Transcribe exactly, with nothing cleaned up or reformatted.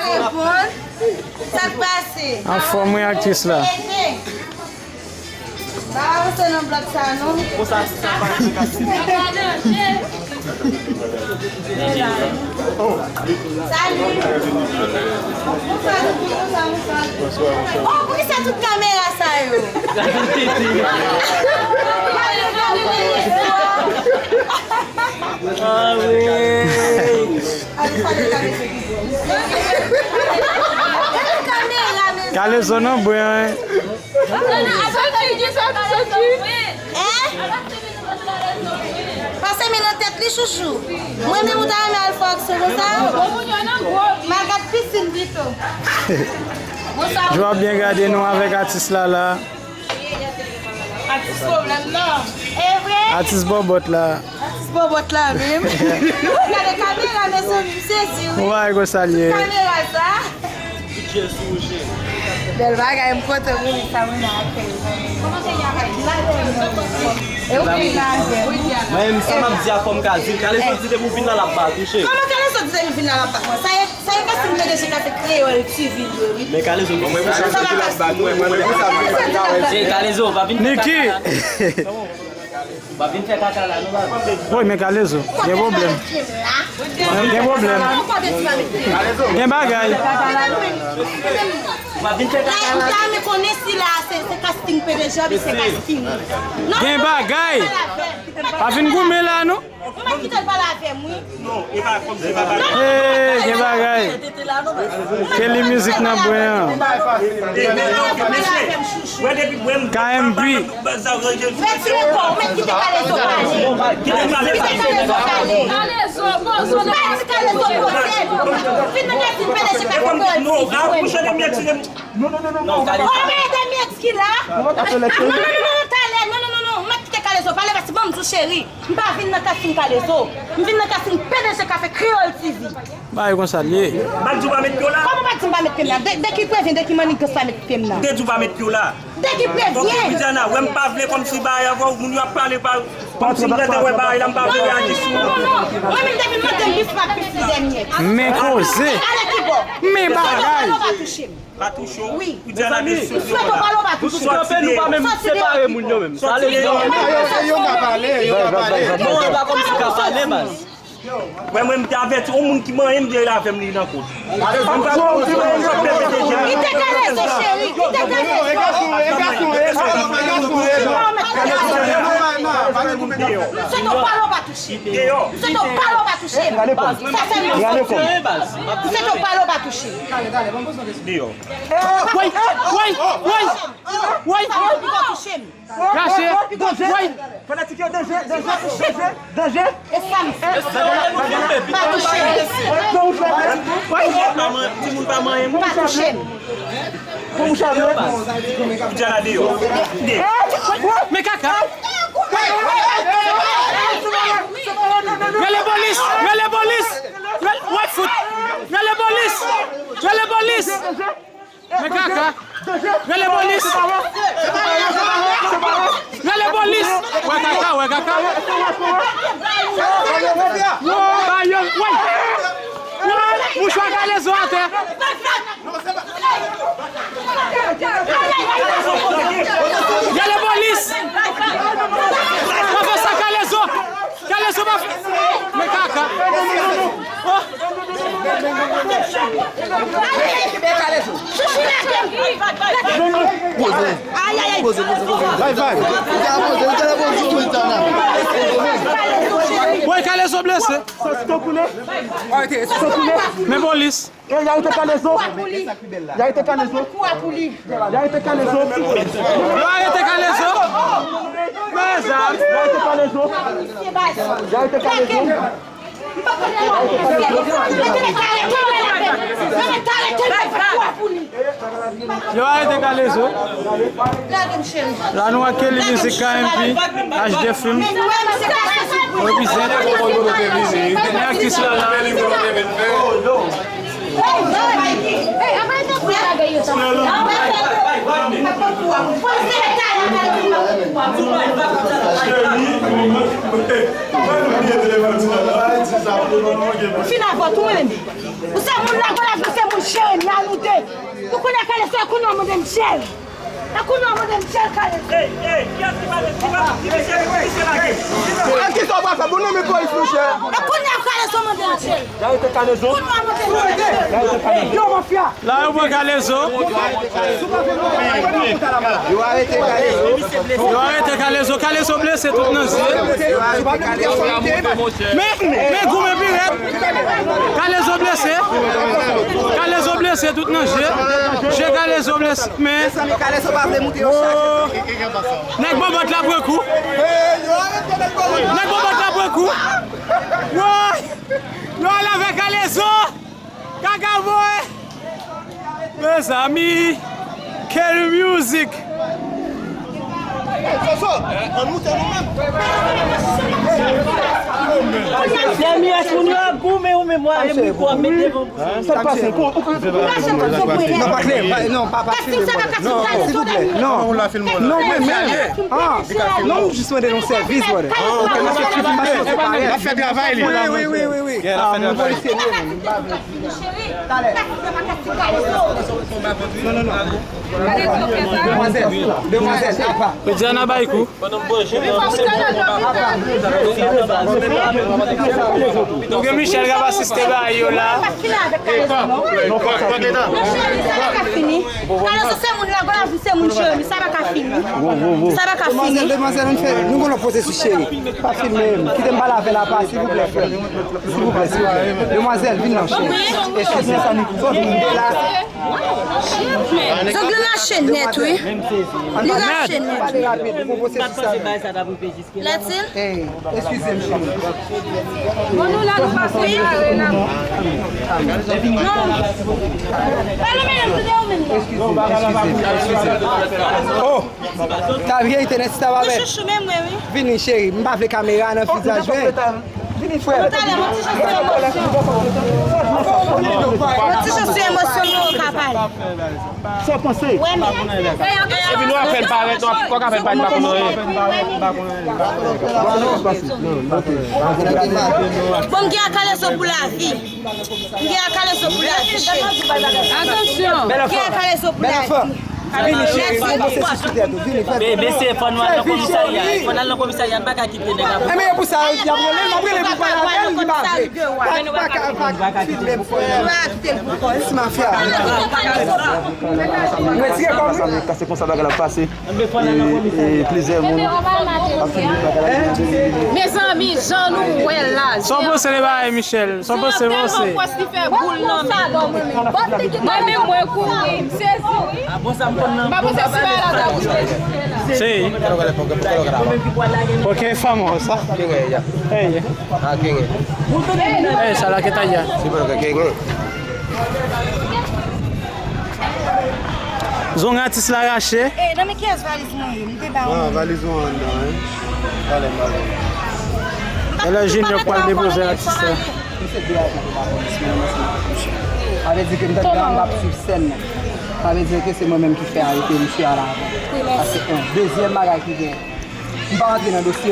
Reponn. Sa k pase? Anfòm wi, aktris la. Ete. Pa avanse nan blòk sa non. Konsa, sa pa Salut. Bonswa, bonswa, bonswa. Oh, poukisa tout kamera sa yo? Ah, wi. Kalezo nan bwen, wi. Hein? Pase men nan tèt li, chouchou. Mwen menm ou ta renmen al fè aksyon konsa? M al gad pisin pito. Jou ap byen gade nou avèk atis la la. Atis pwoblèm nan. E vre? Atis bòbòt la. Atis bòbòt la menm. Gade kamera, mezanmi, m sezi wi. Ou pa wè konsa l ye. Kamera sa. Bèl bagay, m kontan pou li sa, mwen nan akèy. E ou vin la avè m. Mwen menm, sa m ap di a, fò m ka di l, Kalezo di depi w vin la, l ap ba touche. Kòman Kalezo di depi w vin la, l ap ba mwen? Sa e, sa e kasting P D G k ap fè Kreyòl T V l ye wi. Men Kalezo, mwen menm sa m di l ap ba nou, mwen menm sa m di l ap ba nou. Hey, Kalezo, pa vin fè kaka la. Niki. Pa vin fè kaka la, non, pa vin. Woy, men Kalezo, gen pwoblèm. Gen pwoblèm. Gen bagay. Pa vin fè kaka la. La, men konnen si la, se, se casting P D G, se casting. Non, gen bagay. Pa vin goumen la, non. Ou mèt kite l pale avè m, wi. Non, e pa kòmsi papa. Hey, gen bagay. Kelly Music nan bwen an. K M P. Retire kò w, mèt kite Kalezo pale. Kite Kalezo pale. Kalezo, poze w. Mèt Kalezo poze l. Vin nan kasin P D G pa fè kò l. Non, non, non, non, non. Kòman e de mèt ki la? Non, non, non, non, talè. Non, non, non, non. Mèt kite Kalezo pale, paske ban m di w, cheri. M pa vin nan casting Kalezo. M vin nan casting P D G k ap fè Kreyòl T V. Bagay konsa l ye. M pa t di w pa met pye w la. Kòman w pa t di m pa met pye m la? De, de ki prevyen, de ki mannigans pa met pye m nan? M te di w pa met pye w la. De ki prevyen? Ok, Widiana, wè m pa vle kòmsi bagay avè w, moun yo ap pale pa, kòmsi m gentan wè bagay la, m pa vle reyaji sou. Non, non, non, non. Mwen menm depi m mande m plis m ap plis li dènye. Men koze. Ale ki bò? Men bagay. Pale w pa touche m. Pa touche w. Wi. Ou di a la de sou. M swete w pale w pa touche. Nou tou kanpe, nou pa menm separe moun yo menm. Sa vle di yo pa pale, yo pa pale. Non, yo pa kòmsi ka pale, baz. Mwen, mwen, m te avèti yon moun ki manyen m, li avè m, li nan kot. Kite Kalezo, cheri, kite Kalezo. M swete w pale w pa touche. Deyò. M swete w pale w pa touche. Sa sèlman. M swete w pale w pa touche. Deyò. Woy, woy, woy, woy. Sa pa pito touche m. Rache. Woy. Fanatik yo, danje, danje, danje, danje. E sa m fè. Pa touche m. Woy. Timoun pa manyen m. Pa touche m. Pou mouche avè. Ou di a la deyò. Men kaka. Rele polis! Rele polis! Rele, w ap fout! Rele polis! Rele polis! Men kaka! Rele polis! Rele polis! Wè kaka, wè kaka! Ba yo, wè! Wè! Mouchwa Kalezo atè! Rele polis! Pa fè sa Kalezo! Kalezo pa fè. Men kaka. Oh. Chouchou lage m. Poze. Ayayay. Poze, poze, poze. Bay, bay. Woy, Kalezo blese. Men polis. E, y arete Kalezo. Y arete Kalezo. Y arete Kalezo. Yo arete Kalezo. Mezanmi. Y arete Kalezo. Y arete Kalezo. Yo arete Kalezo. La nou ak Kelly Music, K M P, H D Film. Represent. Men aktris la la. Fin avè w tou, mwen menm. Ou se moun lagolaj, ou se moun Kalezo, e kounye a w mande m jèl. E kounye a w mande m jèl, Kalezo. Ey, ey, kiyès ki pale? Ki pale? Ki misye, ki misye lage? Kisa w pral fè? Bon, non, men polis, monchè. E kounye a Kalezo mande m jèl. Arete Kalezo. Kounye a mande m jèl. Yo, mafya. La yo pran Kalezo. Yo arete Kalezo. Yo arete Kalezo. Kalezo blese tout nan zye. Men, men goumen pi rèd. Kalezo blese. Kalezo blese tout nan je. Je Kalezo blese. Men. Nèg Bòbòt la pran kou. Nèg Bòbòt la pran kou. Woy! Yo ale avè Kalezo. Kaka voye. Mezanmi. Quel music. Dènye moun yo ap goumen ou menm w ap met mikwo ap met devan bouch ou. Sa k pase? Kou, ou ka fè. Non, pa klè, pa, non, pa, pa filme, brother. Non, silvouplè, non. Non, mwen menm. Ah, non, m jis mande yon sèvis, brother. N ap fè travay li. Wi, wi, wi, wi, wi. Ah, mwen polisye li ye, menm. M pa vle. Talè. Non, non, non. Demwazèl, demwazèl, apa. Jodi a n a bay kou. Ou gen Michel k ap asiste bagay yo la. Sa pa ka fini. Kalezo se moun la, gwo lavi se moun cheri, sa pa ka fini. Sa pa ka fini. Demwazèl, demwazèl, ann fè, nou gon lòt pwosesis cheri. Pa filme m. Kite m pale avè l apa, silvouplè, frè m. Silvouplè, silvouplè. Demwazèl, vin non, cheri. Eskize m. Zong li rache nèt, wi. Li rache nèt. Pale rapid, nou gon pwosesis avè l. Lètil? Ey, eskize m, cheri. Bon, nou la, nou pase kare la. Non. Pale, medam, kite ou menm, non. Eskize m, eskize m, eskize m. Oh! Ta vye, internet, si ta va bèl. Chouchou, men mwen, wi. Vini, cheri. M pa vle kamera nan vizaj mwen. Vini, frè. Talè, yon ti jan sou emosyon. Yon ti jan sou emosyon, nou ka pale. Sa w panse? Wè, men. Epi nou ap fè l parèt, nou ap, kòk ap fè l parèt pa konn anyen. Bon, m gen a Kalezo pou lavi. M gen a Kalezo pou lavi, cheri. Atansyon. M gen a Kalezo pou lavi. Vini, cheri, vini, se sou tèt ou, vini, fè. Be-, mesye, fò nou al nan komisarya, fò n al nan komisarya, n pa ka kite nèg la pou. Enben, e pou sa, y ap rele, m ap rele pou pale avè l, li pa vle. Pa, pa ka, pa ka filme m, frè. Ti mafya. Retire kò w. Sa, se konsa bagay la pase. E, e, plizyè moun ap filme bagay la. Mezanmi, jan nou wè la. Sa w panse de bagay, Michel? Sa w panse, panse? Fè boul nan men. Mwen menm, mwen kouri, m sezi, wi. M pa panse si bagay la ta bouje. Se. Ok, fanm sa. Hey. Hey, sa la ke ta ya. Zong atis la rache. Eh, nan men kiyès valiz mwen ye? M te ba ou. Ah, valiz ou anndan, hein? Talè, talè. Talè Junior pral depoze atis la. Misye de ajan de lapolis, men mwen se mwen touche. Sa vle di ke m tande m ap swiv sèn nan. Sa vle di ke se mwen menm ki fè arete misye a la avan. Sa se yon. Dezyèm bagay ki gen. M pa rantre nan dosye